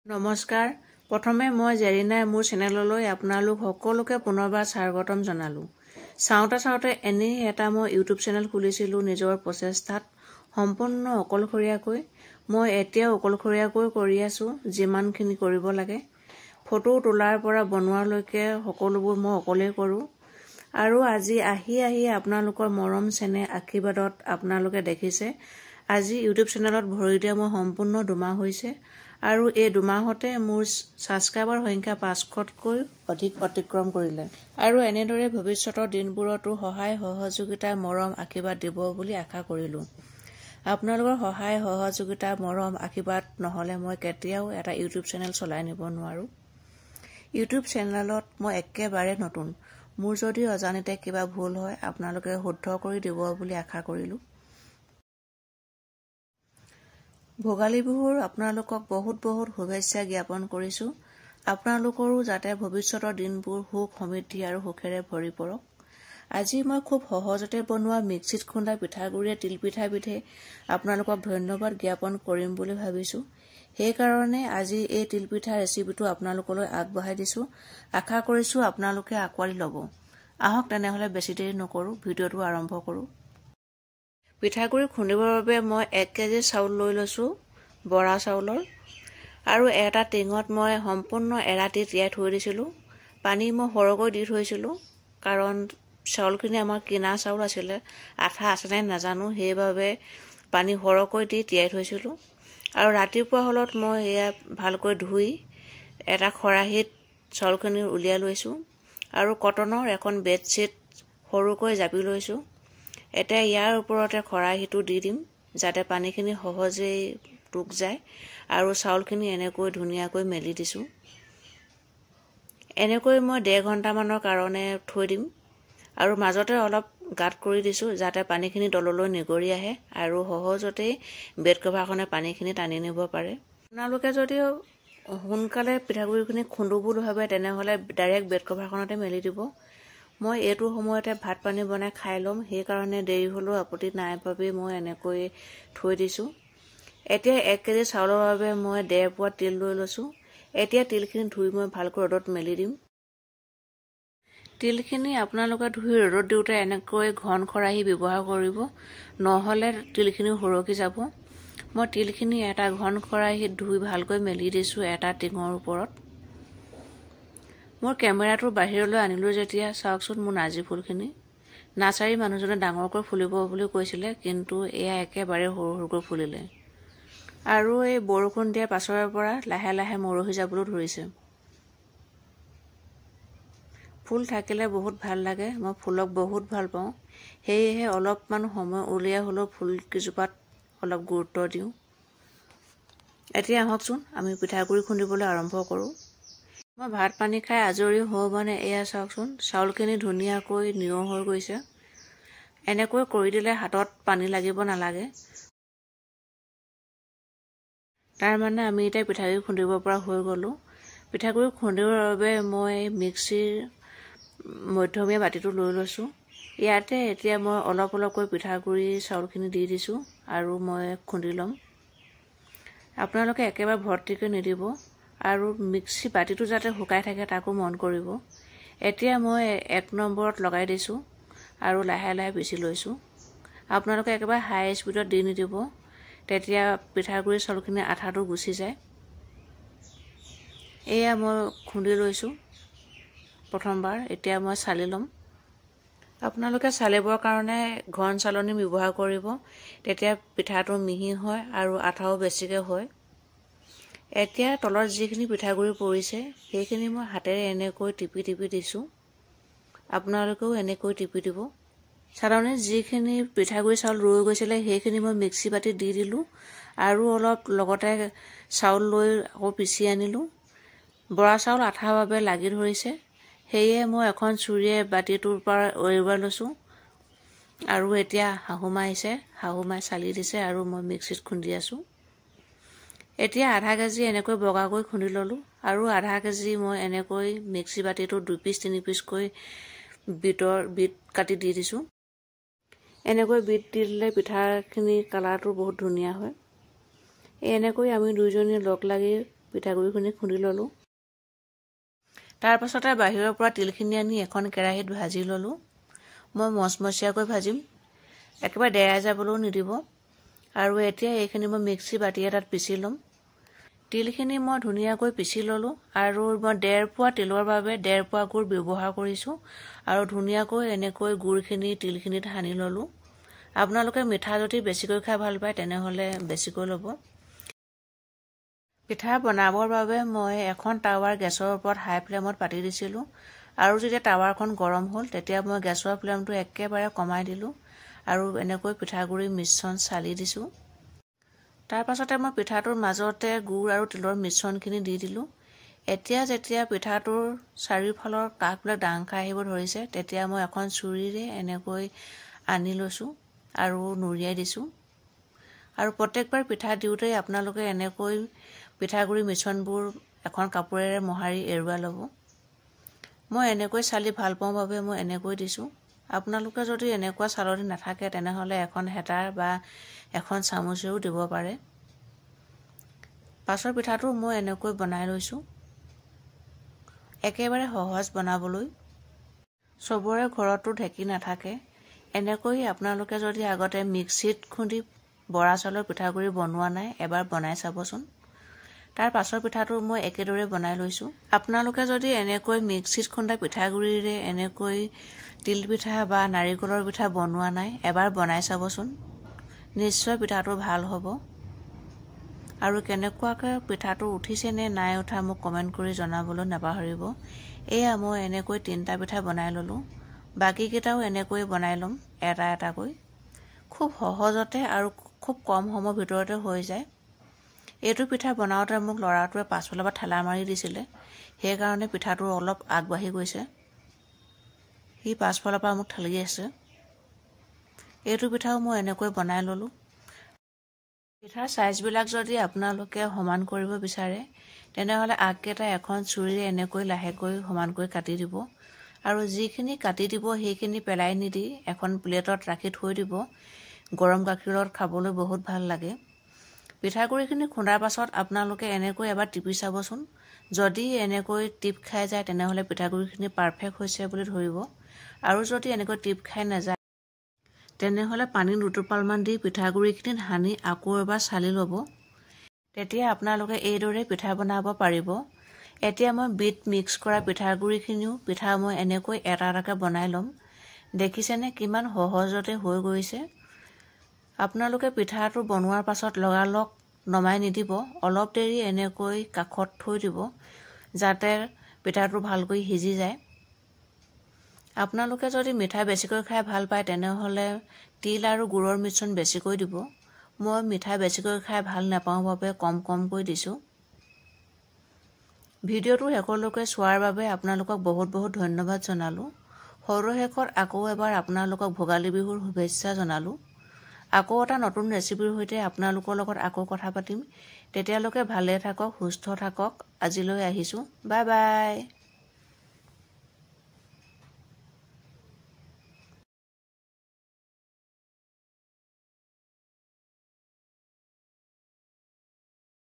নমস্কাৰ। প্ৰথমে মই জেৰিনাই মোৰ চেনেললৈ আপোনালোক সকলোকে পুনৰবাৰ স্বাগতম জনালোঁ। চাওঁতে চাওঁতে এনেই এটা মই ইউটিউব চেনেল খুলিছিলোঁ নিজৰ প্ৰচেষ্টাত, সম্পূৰ্ণ অকলশৰীয়াকৈ। মই এতিয়াও অকলশৰীয়াকৈ কৰি আছোঁ যিমানখিনি কৰিব লাগে। ফটো তোলাৰ পৰা বনোৱালৈকে সকলোবোৰ মই অকলেই কৰোঁ। আৰু আজি আহি আহি আপোনালোকৰ মৰম চেনেহ আশীৰ্বাদত আপোনালোকে দেখিছে, আজি ইউটিউব চেনেলত ভৰি দিয়া মোৰ সম্পূৰ্ণ 2 মাহ হৈছে আৰু এই 2 মাহতে মোৰ ছাবস্ক্ৰাইবাৰ সংখ্যা 500তকৈ অধিক অতিক্ৰম কৰিলে। আৰু এনেদৰে ভৱিষ্যতৰ দিনবোৰতো সহায় সহযোগিতা, মৰম আশীৰ্বাদ দিব বুলি আশা কৰিলোঁ। আপোনালোকৰ সহায় সহযোগিতা, মৰম আশীৰ্বাদ নহ'লে মই কেতিয়াও এটা ইউটিউব চেনেল চলাই নিব নোৱাৰোঁ। ইউটিউব চেনেলত মই একেবাৰে নতুন। মোৰ যদি অজানিতে কিবা ভুল হয়, আপোনালোকে শুদ্ধ কৰি দিব বুলি আশা কৰিলোঁ। ভোগালী বিহুৰ আপোনালোকক বহুত বহুত শুভেচ্ছা জ্ঞাপন কৰিছোঁ। আপোনালোকৰো যাতে ভৱিষ্যতৰ দিনবোৰ সুখ, সমৃদ্ধি আৰু সুখেৰে ভৰি পৰক। আজি মই খুব সহজতে বনোৱা মিক্সিত খুন্দা পিঠাগুড়িৰে তিলপিঠাবিধে আপোনালোকক ধন্যবাদ জ্ঞাপন কৰিম বুলি ভাবিছোঁ। সেইকাৰণে আজি এই তিলপিঠা ৰেচিপিটো আপোনালোকলৈ আগবঢ়াই দিছোঁ। আশা কৰিছোঁ আপোনালোকে আঁকোৱালি ল'ব। আহক তেনেহ'লে, বেছি দেৰি নকৰোঁ, ভিডিঅ'টো আৰম্ভ কৰোঁ। পিঠাগুড়ি খুন্দিবৰ বাবে মই 1 কেজি চাউল লৈ লৈছোঁ বৰা চাউলৰ আৰু এটা টিঙত মই সম্পূৰ্ণ এৰাতি তিয়াই থৈ দিছিলোঁ। পানী মই সৰহকৈ দি থৈছিলোঁ, কাৰণ চাউলখিনি আমাৰ কিনা চাউল আছিলে, আঠা আছেনে নাজানো, সেইবাবে পানী সৰহকৈ দি তিয়াই থৈছিলোঁ। আৰু ৰাতিপুৱা হ'লত মই এয়া ভালকৈ ধুই এটা খৰাহীত চাউলখিনি উলিয়াই লৈছোঁ আৰু কটনৰ এখন বেডশ্বীট সৰুকৈ জাপি লৈছোঁ। এতিয়া ইয়াৰ ওপৰতে খৰাহীটো দি দিম, যাতে পানীখিনি সহজেই টোক যায়। আৰু চাউলখিনি এনেকৈ ধুনীয়াকৈ মেলি দিছোঁ। এনেকৈ মই ডেৰ ঘণ্টামানৰ কাৰণে থৈ দিম আৰু মাজতে অলপ গাঁত কৰি দিছোঁ, যাতে পানীখিনি তললৈ নিগৰি আহে আৰু সহজতেই বেড কভাৰখনে পানীখিনি টানি নিব পাৰে। আপোনালোকে যদি সোনকালে পিঠাগুড়িখিনি খুন্দো বুলি ভাবে, তেনেহ'লে ডাইৰেক্ট বেড কভাৰখনতে মেলি দিব। মই এইটো সময়তে ভাত পানী বনাই খাই ল'ম, সেইকাৰণে দেৰি হ'লেও আপত্তি নাই বাবেই মই এনেকৈ থৈ দিছোঁ। এতিয়া 1 কেজি চাউলৰ বাবে মই ডেৰ পোৱা তিল লৈ লৈছোঁ। এতিয়া তিলখিনি ধুই মই ভালকৈ ৰ'দত মেলি দিম। তিলখিনি আপোনালোকে ধুই ৰ'দত দিওঁতে এনেকৈ ঘন খৰাহী ব্যৱহাৰ কৰিব, নহ'লে তিলখিনি সৰকি যাব। মই তিলখিনি এটা ঘন খৰাহীত ধুই ভালকৈ মেলি দিছোঁ এটা টিঙৰ ওপৰত। মোৰ কেমেৰাটো বাহিৰলৈ আনিলোঁ যেতিয়া, চাওকচোন মোৰ নাৰ্জী ফুলখিনি। নাৰ্চাৰী মানুহজনে ডাঙৰকৈ ফুলিব বুলি কৈছিলে, কিন্তু এয়া একেবাৰে সৰু সৰুকৈ ফুলিলে আৰু এই বৰষুণ দিয়াৰ পাছৰে পৰা লাহে লাহে মৰহি যাবলৈ ধৰিছে। ফুল থাকিলে বহুত ভাল লাগে। মই ফুলক বহুত ভাল পাওঁ, সেয়েহে অলপমান সময় উলিয়াই হ'লেও ফুল কেইজোপাত অলপ গুৰুত্ব দিওঁ। এতিয়া আহকচোন, আমি পিঠাগুড়ি খুন্দিবলৈ আৰম্ভ কৰোঁ। মই ভাত পানী খাই আজৰি হওঁ মানে এয়া চাওকচোন, চাউলখিনি ধুনীয়াকৈ নিয়ৰ হৈ গৈছে। এনেকৈ কৰি দিলে হাতত পানী লাগিব নালাগে। তাৰমানে আমি এতিয়া পিঠাগুড়ি খুন্দিব পৰা হৈ গ'লোঁ। পিঠাগুড়ি খুন্দিবৰ বাবে মই মিক্সিৰ মধ্যমীয়া বাতিটো লৈ লৈছোঁ। ইয়াতে এতিয়া মই অলপ অলপকৈ পিঠাগুড়ি চাউলখিনি দি দিছোঁ আৰু মই খুন্দি ল'ম। আপোনালোকে একেবাৰে ভৰ্তিকৈ নিদিব আৰু মিক্সি বাতিটো যাতে শুকাই থাকে, তাকো মন কৰিব। এতিয়া মই 1 নম্বৰত লগাই দিছোঁ আৰু লাহে লাহে পিচি লৈছোঁ। আপোনালোকে একেবাৰে হাই স্পীডত দি নিদিব, তেতিয়া পিঠাগুড়ি চাউলখিনি আঠাটো গুচি যায়। এয়া মই খুন্দি লৈছোঁ প্ৰথমবাৰ। এতিয়া মই চালি ল'ম। আপোনালোকে চালিবৰ কাৰণে ঘন চালনী ব্যৱহাৰ কৰিব, তেতিয়া পিঠাটো মিহি হয় আৰু আঠাও বেছিকৈ হয়। এতিয়া তলত যিখিনি পিঠাগুড়ি পৰিছে, সেইখিনি মই হাতেৰে এনেকৈ টিপি টিপি দিছোঁ। আপোনালোকেও এনেকৈ টিপি দিব। চালনীত যিখিনি পিঠাগুড়ি চাউল ৰৈ গৈছিলে, সেইখিনি মই মিক্সি বাতিত দি দিলোঁ আৰু অলপ লগতে চাউল লৈ আকৌ পিচি আনিলোঁ। বৰা চাউল আঠাৰ বাবে লাগি ধৰিছে, সেয়ে মই এখন চুৰিয়ে বাতিটোৰ পৰা এৰুৱাই লৈছোঁ। আৰু এতিয়া শাহুমা আহিছে, শাহুমাই চালি দিছে আৰু মই মিক্সিত খুন্দি আছোঁ। এতিয়া আধা কেজি এনেকৈ বগাকৈ খুন্দি ল'লোঁ আৰু আধা কেজি মই এনেকৈ মিক্সি বাতিটো দুই পিচ তিনি পিচকৈ বিটৰ বিট কাটি দি দিছোঁ। এনেকৈ বিট দি দিলে পিঠাখিনি কালাৰটো বহুত ধুনীয়া হয়। এনেকৈ আমি দুইজনী লগ লাগি পিঠাগুড়িখিনি খুন্দি ল'লোঁ। তাৰপাছতে বাহিৰৰ পৰা তিলখিনি আনি এখন কেৰাহীত ভাজি ল'লোঁ। মই মচমচীয়াকৈ ভাজিম, একেবাৰে দেৰাই যাবলৈও নিদিব। আৰু এতিয়া এইখিনি মই মিক্সি বাতি এটাত পিচি ল'ম। তিলখিনি মই ধুনীয়াকৈ পিচি ল'লোঁ আৰু মই 1.5 পোৱা তিলৰ বাবে 1.5 পোৱা গুড় ব্যৱহাৰ কৰিছোঁ আৰু ধুনীয়াকৈ এনেকৈ গুড়খিনি তিলখিনিত সানি ল'লোঁ। আপোনালোকে মিঠা যদি বেছিকৈ খাই ভাল পায় তেনেহ'লে বেছিকৈ ল'ব। পিঠা বনাবৰ বাবে মই এখন টাৱাৰ গেছৰ ওপৰত হাই ফ্লেমত পাতি দিছিলোঁ আৰু যেতিয়া টাৱাৰখন গৰম হ'ল তেতিয়া মই গেছৰ ফ্লেমটো একেবাৰে কমাই দিলোঁ আৰু এনেকৈ পিঠাগুড়িৰ মিশ্ৰণ চালি দিছোঁ। তাৰ পাছতে মই পিঠাটোৰ মাজতে গুড় আৰু তিলৰ মিশ্ৰণখিনি দি দিলোঁ। এতিয়া যেতিয়া পিঠাটোৰ চাৰিওফালৰ কাষবিলাক দাং খাই আহিব ধৰিছে তেতিয়া মই এখন চুৰিৰে এনেকৈ আনি লৈছোঁ আৰু নুৰিয়াই দিছোঁ। আৰু প্ৰত্যেকবাৰ পিঠা দিওঁতেই আপোনালোকে এনেকৈ পিঠাগুড়ি মিশ্ৰণবোৰ এখন কাপোৰেৰে মোহাৰি এৰুৱাই ল'ব। মই এনেকৈ চালি ভাল পাওঁ বাবে মই এনেকৈ দিছোঁ। আপোনালোকে যদি এনেকুৱা চালনী নাথাকে তেনেহ'লে এখন হেতাৰ বা এখন চামুচেও দিব পাৰে। পাছৰ পিঠাটো মই এনেকৈ বনাই লৈছোঁ, একেবাৰে সহজ বনাবলৈ। চবৰে ঘৰতো ঢেঁকী নাথাকে। এনেকৈ আপোনালোকে যদি আগতে মিক্সিত খুন্দি বৰা চাউলৰ পিঠাগুড়ি বনোৱা নাই এবাৰ বনাই চাবচোন। তাৰ পাছৰ পিঠাটো মই একেদৰে বনাই লৈছোঁ। আপোনালোকে যদি এনেকৈ মিক্সিত খুন্দা পিঠাগুড়িৰে এনেকৈ তিল পিঠা বা নাৰিকলৰ পিঠা বনোৱা নাই এবাৰ বনাই চাবচোন, নিশ্চয় পিঠাটো ভাল হ'ব। আৰু কেনেকুৱাকৈ পিঠাটো উঠিছে নে নাই উঠা মোক কমেণ্ট কৰি জনাবলৈ নাপাহৰিব। এয়া মই এনেকৈ 3টা পিঠা বনাই ল'লোঁ। বাকীকেইটাও এনেকৈ বনাই ল'ম এটা এটাকৈ। খুব সহজতে আৰু খুব কম সময়ৰ ভিতৰতে হৈ যায়। এইটো পিঠা বনাওঁতে মোক ল'ৰাটোৱে পাছফালৰ পৰা ঠেলা মাৰি দিছিলে, সেইকাৰণে পিঠাটো অলপ আগবাঢ়ি গৈছে। সি পাছফালৰ পৰা মোক ঠেলি আছে। এইটো পিঠাও মই এনেকৈ বনাই ল'লোঁ। পিঠাৰ চাইজবিলাক যদি আপোনালোকে সমান কৰিব বিচাৰে তেনেহ'লে আগকেইটা এখন চুৰিৰে এনেকৈ লাহেকৈ সমানকৈ কাটি দিব আৰু যিখিনি কাটি দিব সেইখিনি পেলাই নিদি এখন প্লেটত ৰাখি থৈ দিব। গৰম গাখীৰত খাবলৈ বহুত ভাল লাগে। পিঠাগুড়িখিনি খুন্দাৰ পাছত আপোনালোকে এনেকৈ এবাৰ টিপি চাবচোন। যদি এনেকৈ টিপ খাই যায় তেনেহ'লে পিঠাগুড়িখিনি পাৰফেক্ট হৈছে বুলি ধৰিব। আৰু যদি এনেকৈ টিপ খাই নাযায় তেনেহ'লে পানী দুটোপালমান দি পিঠাগুড়িখিনিত সানি আকৌ এবাৰ চালি ল'ব। তেতিয়া আপোনালোকে এইদৰে পিঠা বনাব পাৰিব। এতিয়া মই বিট মিক্স কৰা পিঠাগুড়িখিনিও পিঠা মই এনেকৈ এটা এটাকৈ বনাই ল'ম। দেখিছেনে কিমান সহজতে হৈ গৈছে। আপোনালোকে পিঠাটো বনোৱাৰ পাছত লগালগ নমাই নিদিব, অলপ দেৰি এনেকৈ কাষত থৈ দিব যাতে পিঠাটো ভালকৈ সিজি যায়। আপোনালোকে যদি মিঠা বেছিকৈ খাই ভাল পায় তেনেহ'লে তিল আৰু গুড়ৰ মিশ্ৰণ বেছিকৈ দিব। মই মিঠা বেছিকৈ খাই ভাল নাপাওঁ বাবে কম কমকৈ দিছোঁ। ভিডিঅ'টো শেষলৈকে চোৱাৰ বাবে আপোনালোকক বহুত বহুত ধন্যবাদ জনালোঁ। সৰ্বশেষত আকৌ এবাৰ আপোনালোকক ভোগালী বিহুৰ শুভেচ্ছা জনালোঁ। আকৌ এটা নতুন ৰেচিপিৰ সৈতে আপোনালোকৰ লগত আকৌ কথা পাতিম। তেতিয়ালৈকে ভালে থাকক, সুস্থ থাকক। আজিলৈ আহিছোঁ, বাই বাই।